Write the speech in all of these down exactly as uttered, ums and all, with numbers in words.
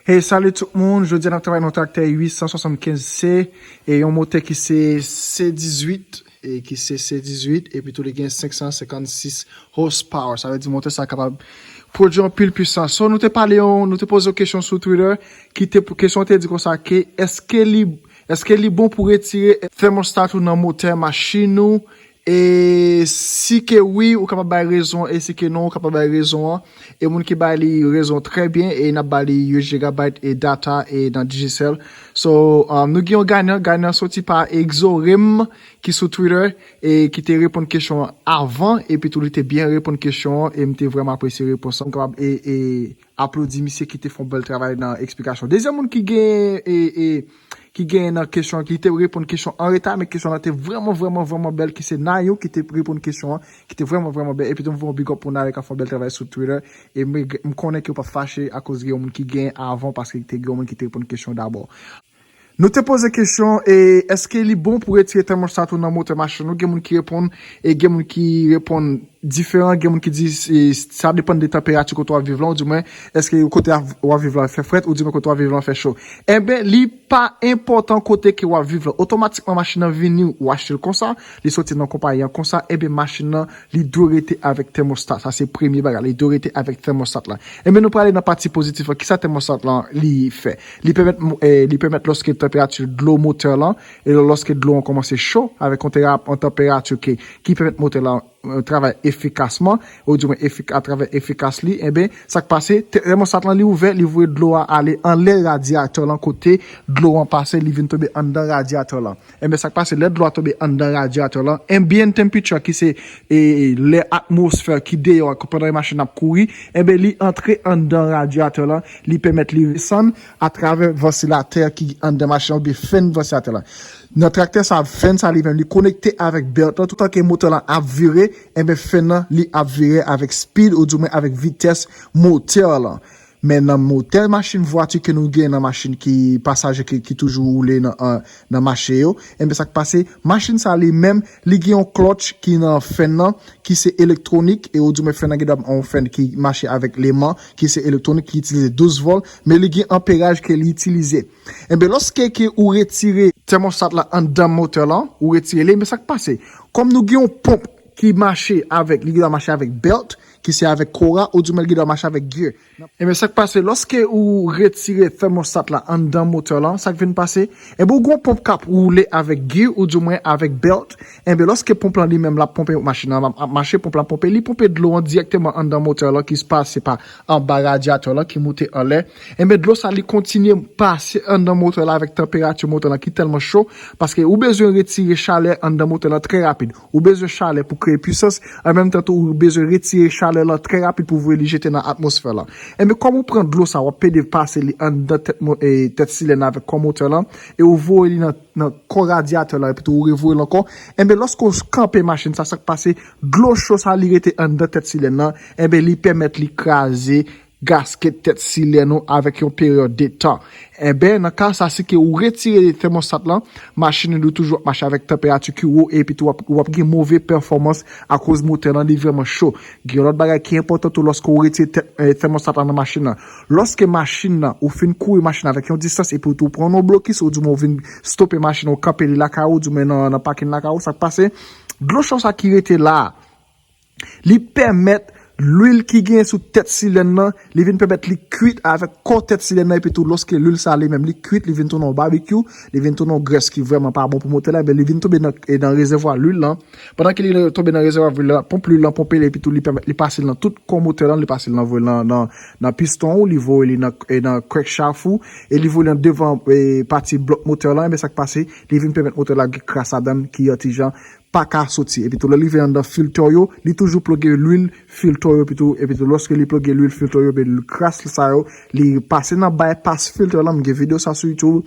Hey, salut tout moun. Jodi a n ap travay nan traktè uit san swasannkenz C, e yon motè ki se C dizuit, e ki se C dizuit, epi tou li gen senk san senkannsis horsepower. Sa vle di motè sa kapab pwodui anpil pwisans. So, nou te pale yon, nou te poze yon kesyon sou Twitter, ki te, kesyon te di konsa ke, èske li, èske li bon pou retire thermostat ou nan motè machin ou? E si ke wi, ou kapab bay rezon, e si ke non, ou kapab bay rezon an. E moun ki bay li rezon trè byen, e n ap ba li uit gigabyte e data e nan Digicel. So, um, nou gen yon ganyan, ganyan soti pa Exorem ki sou Twitter, e ki te reponn kesyon an avan, epi tou li te byen reponn kesyon an, e m te vrèman apresye repons lan. M kapab e, e aplodi misye ki te fè yon bèl travay nan eksplikasyon. Dezyèm moun ki gen, e, e, ki gen nan kesyon, ki te reponn kesyon an reta, men kesyon lan te vrèman, vrèman, vrèman bèl, ki se Nayou ki te reponn kesyon an, ki te vrèman, vrèman bèl. Epi tou m voye yon big up pou Nayou k ap fè yon bèl travay sou Twitter. E m, m konnen ke w p ap fache akoz gen yon moun ki gen avan, paske te gen yon moun ki te reponn kesyon dabò. Nou te poze kesyon, e èske li bon pou retire thermostat ou nan motè machin ou? Gen moun ki reponn, e gen moun ki reponn diferan, gen moun ki di e, sa depann de tanperati kote w ap viv lan, ou di mwen, èske kote w ap viv lan fè frèt, ou di mwen kote w ap viv lan fè cho. Enben, li pa enpòtan kote ke w ap viv lan. Otomatikman, machin nan vini, ou achte l konsa, li soti nan konpayi an konsa, enben, machin nan, li dwe rete avèk thermostat. Sa se premye bagay, li dwe rete avèk thermostat la. Enben, nou prale nan pati pozitif lan. Kisa thermostat lan li fè? Li pèmèt, mo- eh, li pèmèt lòske tanperati dlo motè lan, e lòske dlo an kòmanse cho, avèk yon tera- yon tanperati ke, ki pèmèt motè lan eh, travay efikasman, ou di mwen efik- atravè efikas li, enben, sa k pase, te- thermostat lan li ouvè, li voye dlo a ale anlè radyatè lan kote dlo an pase, li vin tonbe anndan radyatè lan. Enben, sa k pase, lè dlo a tonbe anndan radyatè lan, ambient temperature ki se e, lè atmosfè ki deyò a, pandan machin ap kouri, enben, li antre anndan radyatè lan, li pèmèt li resann atravè vantilatè ki anndan machin lan, oubyen fèn vantilatè lan. Nan traktè sa, fèn sa li menm, li konekte avèk bèlt lan, toutan ke motè lan ap vire, enben, fèn nan, li ap vire avèk speed, ou di mwen avèk vitès motè lan. Men nan motè machin vwati ke nou gen nan machin ki pasaje ki, ki toujou woule nan, an- nan mache yo, enben sa k pase, machin sa li menm, li gen yon klòtch ki nan fèn nan, ki se elektwonik, e ou di mwen fèn nan gen dwa yon fèn ki mache avèk leman, ki se elektwonik, ki itilize douz vòl, men li gen anperaj ke li itilize. Enben, lòske ke ou retire thermostat la anndan motè lan, ou retire li, men sa k pase? Kòm nou gen yon ponp ki mache avèk, li gen dwa mache avèk bèlt, ki se avèk kora, ou di mwen li gen dwa mache avèk gear. Enben, sa k pase? Lòske ou retire thermostat la anndan motè lan, sa k vin pase? Enben, ou gen yon ponp k ap woule avèk gear, ou di mwen avèk bèlt. Enben, lòske ponp lan li menm l ap ponpe machin nan, ap, ap mache, ponp lan ap ponpe, li ponpe dlo an dirèkteman anndan motè lan ki pase pa anba radyatè lan ki moute anlè. Enben, dlo sa li kontinye pase anndan motè lan avèk tanperati motè lan ki tèlman cho, paske ou bezwen retire chalè anndan motè lan trè rapid. Ou bezwen chalè pou kreye pwisans, an menm tan tou ou bezwen retire chalè lan trè rapid pou voye li jete nan atmosfè lan. Enben, kòm ou pran dlo sa, w ap pede pase li anndan tèt, mo- e, tèt silèn nan avèk kò motè lan, e ou voye li nan nan kò radyatè lan, epi tou ou revoye l ankò. Enben, lòske w kanpe machin sa, sa k pase, dlo cho sa li rete anndan tèt silèn nan, enben, li pèmèt li kraze gaskèt tèt silèn ou avèk yon peryòd de tan. Enben, nan ka sa, si ke ou retire tèmostat lan, machin ou toujou ap mache avèk tanperati ki wo, epi tou w ap, w ap gen move pèfòmans akoz motè lan li vrèman cho. Gen yon lòt bagay ki enpòtan tou lòske ou retire tè- eh, tèmostat lan nan machin nan. Lòske machin nan, ou fin kouri machin nan avèk yon distans, epi ou tou pran yon blokis, ou di mwen ou vin stope machin nan, ou kanpe li lakay ou, ou di mwen nan, nan pakin lakay ou, sa k pase? Dlo cho sa ki rete la a, li pèmèt lwil ki genyen sou tèt silèn nan, li vin pèmèt li kwit avèk kò tèt silèn nan, epi tou lòske lwil sa li menm li kwit, li vin tounen yon babikyou, li vin tounen yon grès ki vrèman pa bon pou motè la, enben li vin tonbe nan, e nan rezèvwa lwil lan. Pandan ke li tonbe nan rezèvwa lwil lan, ponp lwil lan ponpe li, epi tou li pèmèt li pase l nan tout kò motè lan, li pase l nan voye l nan, nan, nan piston ou, li voye li nan, e nan crankshaft ou, e li voye li nan devan, e pati blòk motè lan, enben sa k pase, li vin pèmèt motè la gen kras ladan l ki antijan pa ka soti. Epi tou lè li rive anndan filtè yo, li toujou ploge lwil filtè yo, epi tou, epi tou lòske li ploge lwil filtè yo, epi kras sa yo, li pase nan bypass filtè lan, m gen videyo sa sou YouTube,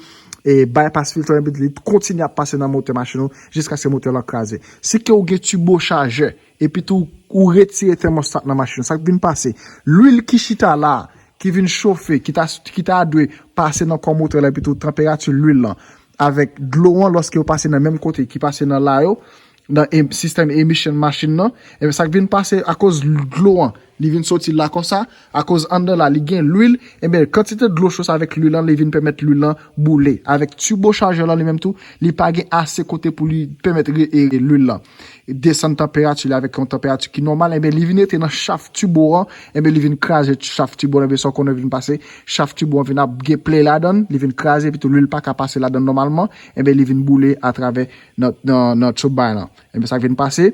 e bypass filtè, epi li kontinye ap pase nan motè machin ou, jiskaske motè lan kraze. Si ke ou gen tibo chajè, epi tou ou retire tèmostat nan machin ou, sa k vin pase? Lwil ki chita la, ki vin chofe, ki ta, ki ta dwe pase nan kò motè lan, epi tou tanperati lwil lan, avèk dlo an, lòske yo pase nan menm kote, ki pase nan la yo, nan em- sistèm emisyon machin nan, enben sa k vin pase akoz dlo an, Li vin soti la konsa, akoz anndan la, li gen lwil, ebyen, kantite dlo cho sa avèk lwil lan, li vin pèmèt lwil lan boule. Avèk tibo chajè lan, li menm tou, li pa gen ase kote pou li pèmèt re- e- e lwil lan desann tanperati li avèk yon tanperati ki nòmal, ebyen, li vin rete nan chaf tibo an, ebyen, li vin kraze chaf tibo an, ebyen, sa w konnen vin pase, chaf tibo an vin ap gen plè ladan l, li vin kraze, epi tou lwil pa ka pase ladan l nòmalman, ebyen, li vin boule atravè nan, nan, nan tube bay lan. Ebyen, sa k vin pase,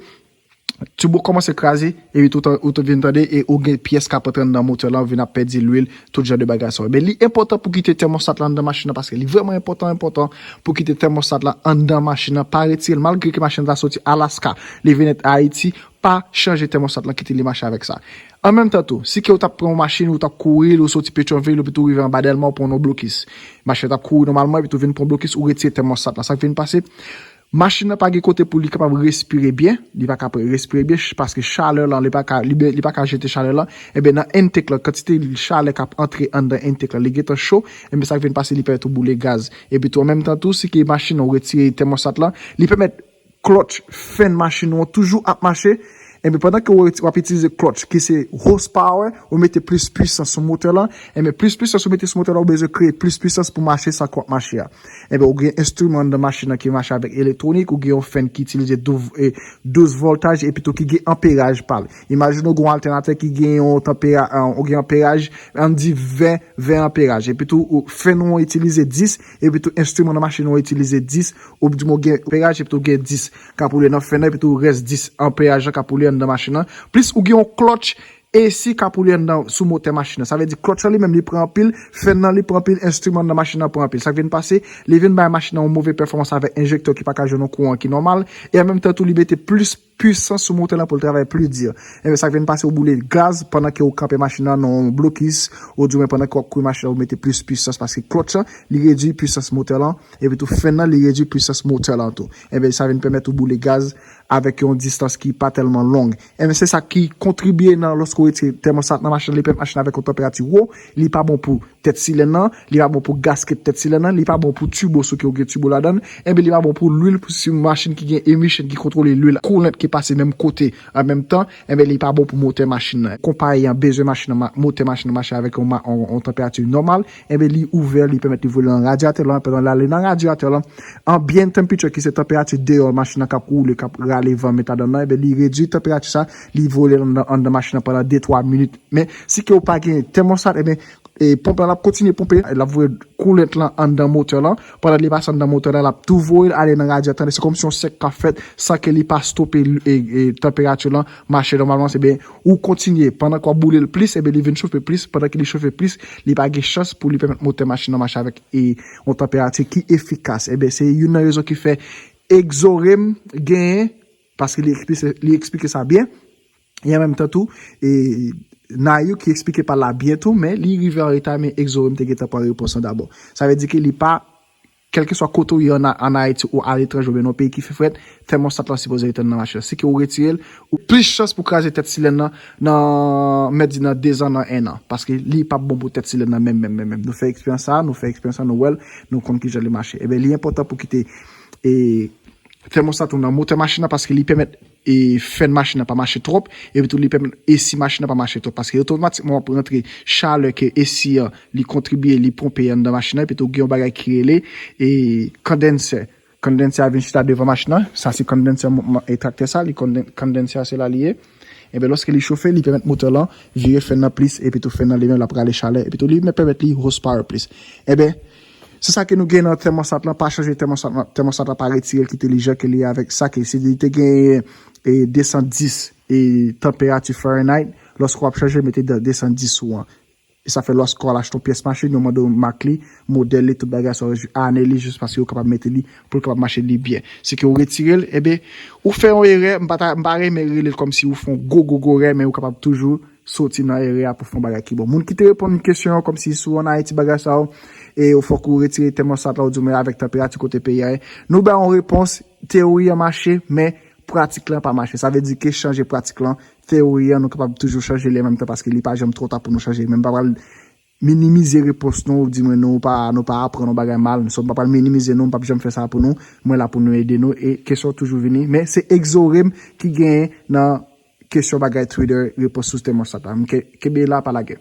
tibo kòmanse kraze, epi tou, ou te vin tande, e ou gen pyès k ap antre anndan motè lan, ou vin ap pèdi lwil, tout jan de bagay sa yo. Men li enpòtan pou kite tèmostat la anndan machin nan, paske li vrèman enpòtan, enpòtan pou kite tèmostat la anndan machin nan, pa retire l, malgre ke machin nan ta soti Alaska, li vin Ayiti, pa chanje tèmostat lan, kite li mache avèk sa. An menm tan tou, si ke ou t ap pran yon machin, ou t ap kouri l, ou soti Petyonvil, epi tou rive anba Dèlma, ou pran yon blokis. Machin nan t ap kouri nòmalman, epi tou vin pran blokis, ou retire tèmostat lan. Sa k vin pase, machin nan pa gen kote pou li kapab respire byen, li pa ka respire byen, paske chalè lan, li pa ka, li, li pa ka jete chalè lan. Ebyen, nan intake lan, kantite chalè k ap antre anndan intake lan, li gentan cho, ebyen, sa k vin pase, li pèmèt ou boule gaz. Epi tou, an menm tan tou, si ke machin nan ou retire tèmostat lan, li pèmèt clutch fèn machin ou an toujou ap mache. Ebyen, pandan ke w ret- w ap itilize clutch, ki se horsepower, ou mete plis pwisans sou motè lan. Ebyen, plis pwisans ou mete sou motè lan, ou bezwen kreye plis pwisans pou mache sa ke w ap mache a. Ebyen, ou gen enstriman anndan machin nan ki mache avèk elektwonik, ou gen yon fèn ki itilize douz, e, douz vòltaj, epi tou ki gen anperaj pa l. Imajine w gen yon altènatè ki gen yon tanpera- e, ou gen anperaj, ann di ven, ven anperaj. Epi tou, ou- fèn ou an itilize dis, epi tou enstriman nan machin ou an itilize dis, ou di mwen gen anperaj, epi tou gen dis k ap woule nan fèn nan, epi tou rès dis anperaj lan k ap woule anndan machin nan. Plis ou gen yon clutch A C k ap woule anndan sou motè machin nan. Sa vle di clutch lan li menm li pran anpil, fèn nan li pran anpil, enstriman nan machin nan pran anpil. Sa k vin pase, li vin bay machin nan yon move pèfòmans avèk enjektè ki pa ka jwenn yon kouran ki nòmal, e an menm tan tou li mete plis pwisans sou motè lan pou l travay pli di. Ebyen, sa k vin pase, ou boule gaz pandan ke ou kanpe machin nan nan yon blokis, ou di mwen pandan ke w ap kouri machin nan, ou mete plis pwisans, paske clutch lan, li redui pwisans motè lan, epi tou fèn nan, li redui pwisans motè lan tou. Ebyen, sa vin pèmèt ou boule gaz avèk yon distans ki pa tèlman long. Ebyen, se sa ki kontribye nan lòske w retire tèmostat nan machin, li pèmèt machin avèk yon tanperati wo, li pa bon pou tèt silenn nan, li pa bon pou gasket tèt silenn nan, li pa bon pou tibo si ke w gen tibo ladan l, ebyen li pa bon pou lwil pou si machin ki gen emisyon ki kontwole lwil coolant ki pase menm kote an menm tan, ebyen li pa bon pou motè machin nan. Konpayi an bezwen machin nan, motè machin nan mache avèk yon, yon, yon tanperati nòmal, ebyen li ouvè, li pèmèt li vole nan radyatè lan, pandan l ale nan radyatè lan, ambient temperature ki se tanperati deyò machin nan k ap woule, k ap rale van met ladan nan, ebyen li redui tanperati sa, li vole anndan, anndan machin nan pandan de twa minit. Men si ke w pa gen tèmostat, ebyen e ponp lan ap kontinye ponpe, l ap voye coolant lan anndan motè lan. Pandan li pase anndan motè lan, l ap tou voye l ale nan radyatè lan. Se kòmsi yon sèk k ap fèt san ke li pa stope e, e, tanperati lan mache nòmalman. Se byen, ou kontinye. Pandan ke w ap boule l plis, ebyen, li vin chofe plis. Pandan ke li chofe plis, li pa gen chans pou li pèmèt motè machin nan mache avèk e, yon tanperati ki efikas. Ebyen, se youn nan rezon ki fè Exorem genyen, paske li eksplike, li eksplike sa byen. E an menm tan tou, e, Nayou ki eksplike pa l la byen tou, men li rive an reta, men Exorem te gentan pran repons lan dabò. Sa vle di ke li pa, kèlkeswa kote w ye an, an Ayiti ou aletranje oubyen nan yon peyi ki fè frèt, tèmostat lan sipoze rete anndan machin nan. Si ke ou retire l, ou plis chans pou kraze tèt silenn nan nan, mèt di nan dezan, nan ennan. Paske li p ap bon pou tèt silenn nan menm, menm, menm, menm. Nou fè eksperyans sa, nou fè eksperyans sa, nou wè l, nou konn kijan li mache. Ebyen, li enpòtan pou kite, e, tèmostat ou nan motè machin nan paske li pèmèt e fèn machin nan pa mache twòp, epi tou li pèmèt esi machin nan pa mache twòp, paske otomatikman w ap rantre chalè ke esi an, li kontribye, li ponpe anndan machin nan, epi tou gen yon bagay ki rele e kondensè. Kondensè a vin chita devan machin nan, sa se kondensè mo- mo- e traktè sa, li konden- kondensè a se la li ye. Ebyen, lòske li chofe, li pèmèt motè lan vire fèn nan plis, epi tou fèn nan li menm l ap rale chalè, epi tou li menm pèmèt li horsepower plis. Ebyen, se sa ke nou gen nan tèmostat lan, pa chanje tèmostat lan, tèmostat lan pa retire l, kite li jan ke li ye avèk sa ke si li te gen e, desan dis e tanperati Fahrenheit, lòske w ap chanje, mete de- desan dis ou an. E sa fè lòske w al achte yon pyès machin, yo mande w mak li, modèl li, tout bagay sa yo, ane li, jis paske yo kapab mete li pou l kapab mache li byen. Si ke w retire l, ebyen, ou fè yon erè, m pa ta- m pa renmen rele l kòmsi ou fè yon gwo, gwo, gwo erè, men ou kapab toujou soti nan erè a pou fè yon bagay ki bon. Moun ki te reponn kesyon an kòmsi si w ann Ayiti bagay sa yo, e ou fòk ou retire tèmostat la, ou di mwen avèk tanperati kote peyi a ye. Nou bay yon repons, teyori an mache, men pratik lan pa mache. Sa vle di ke chanje pratik lan, teyori an, nou kapab toujou chanje li an menm tan paske li pa janm twò ta pou nou chanje. Men m pa pral minimize repons nou, di mwen nou pa, nou pa aprann yon bagay mal. So, m pa pral minimize nou, m p ap janm fè sa pou nou. Mwen la pou nou ede nou e kesyon toujou vini. Men se egzorem ki genyen nan kesyon bagay Twitter, repons sou tèm WhatsApp la. M ke- kenbe la, pa lage.